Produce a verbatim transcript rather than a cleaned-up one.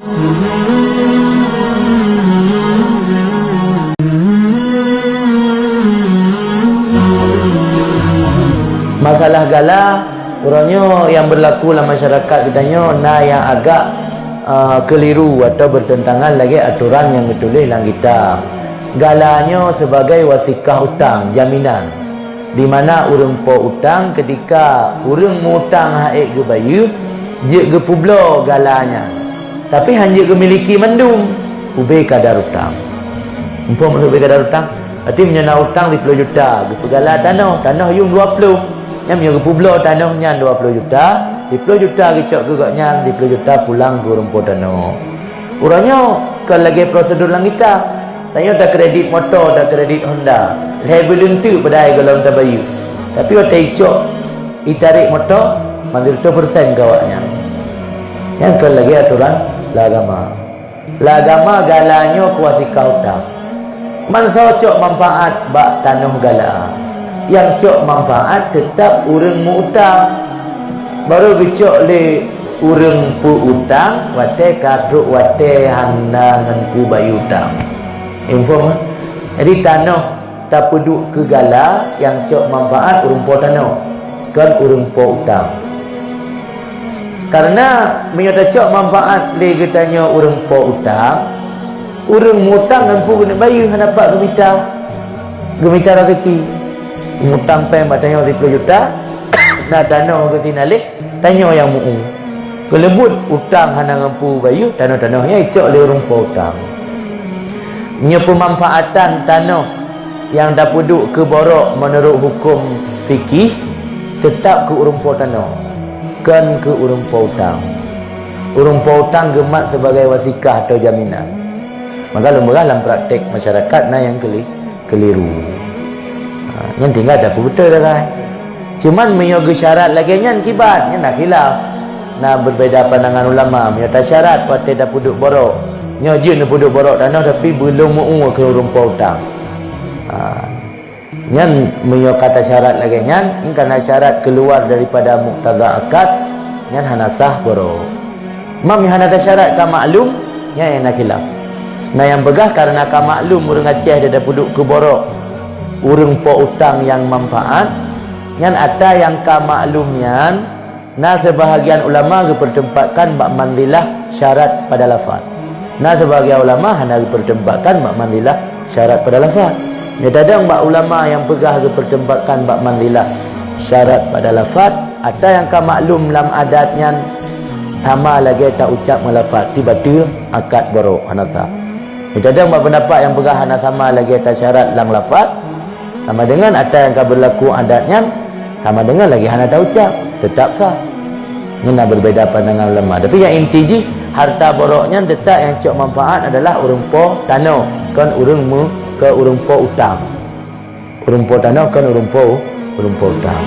Masalah gala, uroe nyoe nyang berlaku lam masyarakat geutanyoe na nyang agak, eh, keliru atau bertentangan lagée aturan nyang geutuléh lam kitab. Gala nyoe sebagai wasikah utang, jaminan. Di mana ureuëng po utang, ketika ureuëng meu-utang han ék geubayeue, jeuet geupeubloe gala nyan. Tapi han jeuet geumiliki mandum, ubé kadar utang. Muphom maksud ubé kadar utang? Berarti meunyoe na utang siploh juta, geupeugala tanoh, tanoh yuem dua ploh. Nyan meunyoe geupeubloe tanoh nyan dua ploh juta, siploh juta geucok keu gobnyan, siploh juta pulang keu ureuëng po tanoh. Uroe nyoe kon lagée prosedur lam kitab. Tanyoe takredit moto, takredit Honda. Lhée buleuen teuk padahai gohlom tabayeue. Tapi watée icok, itarek moto, mandum reutôh persen keu awaknyan. Nyan kon lagée aturan lam agama. Lam agama gala nyoe keu wasikah utang. Mansoe cok manfaat bak tanoh gala. Nyang cok manfaat teutab ureuëng meu-utang. Barô geucok lé ureuëng peu-utang watée ka trok watée hana ngon peue bayeue utang. Infom, eh? Jadi tanoh tapeuduek keu gala nyang cok manfaat ureuëng po tanoh, kon ureuëng po utang. Kareuna meunyoe tacok manfaat lé geutanyoe ureuëng po utang, ureuëng meu-utang ngon peue geuneuk bayeue hana pat geumita, geumita raseuki. Meu-utang péng bak tanyoe siploh juta, na tanoh geutinaleh, tanyoe nyang meu-u. Keuleubut utang hana ngon peue bayeue, tanoh-tanoh nyan icok lé ureuëng po utang. Meunyoe peumanfaatan tanoh nyang tapeuduek keu borok meunurot huköm fikih, teutab keu ureuëng po tanoh, kon keu ureuëng po utang. Ureuëng po utang geumat sibagai wasikah atau jaminan. Maka lôn peugah lam praktek masyarakat na nyang keli-, keliru. Ha, nyan tinggai tapeubeutôi dah, kan? Cuman meunyoe geusyarat lagée nyan kiban, nyan na khilaf. Na beubeda pandangan ulama, meunyoe tasyarat watée tapeuduek borok. Nyoe jeuet neupeuduek borok tanoh tapi beulom meu-u keu ureuëng po utang. Ha. Nyan meunyoe ka tasyarat lagée nyan, nyan ka na syarat keuluar daripada muktada akad, nyan hana sah borok. Mam nyang hana tasyarat ka maklum, nyan nyang na khilaf. Na nyang peugah kareuna ka maklum ureuëng Aceh tapeuduek keu borok ureuëng po utang nyang manfaat, nyan atra nyang ka maklum nyan na seubahagian ulama geupeuteumpatkan bak manzilah syarat pada lafaz. Na seubahagian ulama hana geupeuteumpatkan bak manzilah syarat pada lafaz. Meutadong bak ulama nyang peugah geupeuteumpatkan bak manzilah syarat pada lafaz, atra nyang ka maklum lam adat nyan sama lagée taucab ngon lafaz, tiba teue akad borok hana sah. Meutadong bak peundapat nyang peugah hana sama lagée tasyarat lam lafaz, sama deungon atra nyang ka beulaku adat nyan, sama deungon lagée hana taucab, teutab sah. Nyan na beubeda pandangan ulama. Tapi nyang inti jih, harta borok nyan teutab nyang cok manfaat adalah ureuëng po tanoh, kon ureuëng meu-, kon ureuëng po utang. Ureuëng po tanoh kon ureuëng po, ureuëng po utang.